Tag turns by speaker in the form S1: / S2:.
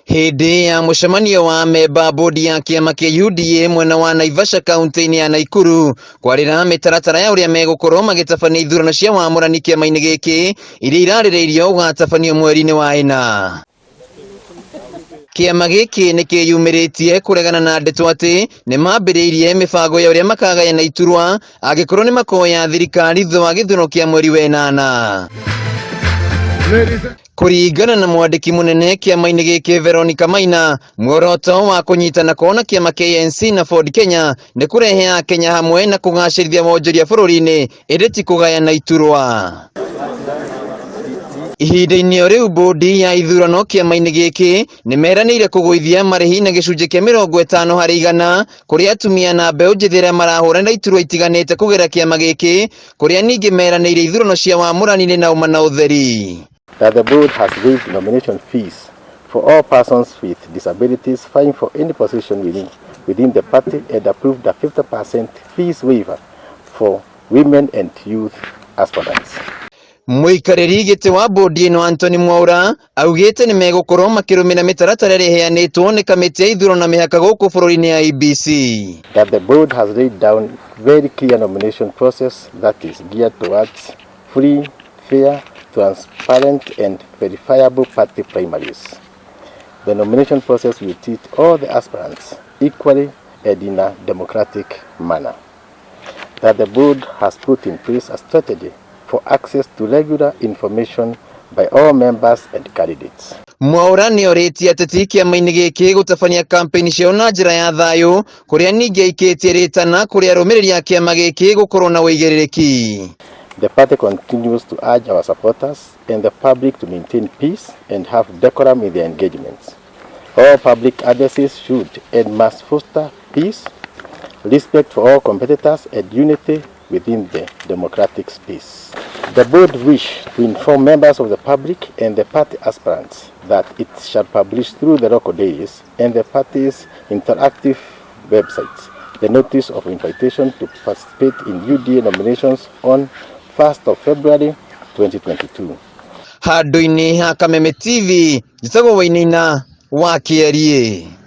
S1: Hĩndĩ ya mũcemanio wa memba bodi ya kĩama kĩa UDA mwena wa Naivasha kaunti-inĩ ya Naikuru kwarĩra mĩtaratara ya ũrĩa megũkorwo magĩtabania ithurano cia wamũrani kĩama-inĩ gĩkĩ iria irarĩrĩirio gũgatabanio mweri-inĩ wa ĩna. Kĩama gĩkĩ nĩ kĩyumĩrĩtie kũregana na ndeto atĩ nĩ mambĩrĩirie mĩbango ya ũrĩa makagayana iturwa angĩkorwo nĩ makoya thirikari thutha wa gĩthurano kĩa mweri wa ĩnana. Kũringana na mwandĩki mũnene kĩama-inĩ gĩkĩ Veronica Maina, muoroto wa kũnyitana kwao na kĩama KNC na Ford Kenya nĩ kũrehe Akenya hamwe na kũgacĩrithia wonjoria bũrũri-inĩ ĩndĩ ti kũgayana iturwa. Ihinda-inĩ o rĩu bodi ya ithurano kĩama-inĩ gĩkĩ nĩ meranĩire kũgũithia marĩhi na gĩcunjĩ kĩa 50% kũrĩ atumia na mbeũ njĩthĩ arĩa marahũranĩra iturwa itiganĩte kũgerera kĩama gĩkĩ kũrĩa ningĩ meranĩire ithurano cia wamũrani-inĩ na ũma na ũtheri.
S2: That the board has waived nomination fees for all persons with disabilities vying for any position within the party and approved a 50% fees waiver for women and youth aspirants.
S1: Mũikarĩri gĩtĩ wa bodi ĩno Anthony Mwaura augĩte nĩ megũkorwo makĩrũmĩrĩra mĩtaratara ĩrĩa ĩheanĩtwo nĩ kamĩtĩ ya ithurano na mĩhaka gũkũ bũrũri-inĩ ya IEBC.
S2: That the board has laid down very clear nomination process that is geared towards free, fair, transparent and verifiable party primaries. The nomination process will treat all the aspirants equally and in a democratic manner. That the board has put in place a strategy for access to regular information by all members and candidates.
S1: Mwaura nĩ orĩtie ateti kĩama-inĩ gĩkĩ gũtabania kampeni ciao na njĩra ya thayũ kũrĩa ningĩ aikĩtie rĩtana kũrĩ arũmĩrĩri a kĩama gĩkĩ gũkorwo na ũigĩrĩrĩki.
S2: The party continues to urge our supporters and the public to maintain peace and have decorum in their engagements. All public addresses should and must foster peace, respect for all competitors and unity within the democratic space. The board wish to inform members of the public and the party aspirants that it shall publish through the local dailies and the party's interactive websites the notice of invitation to participate in UDA nominations on 1st of February 2022.
S1: Handũ-inĩ ha Kameme TV, njĩtagwo Wainaina wa Kĩeriĩ.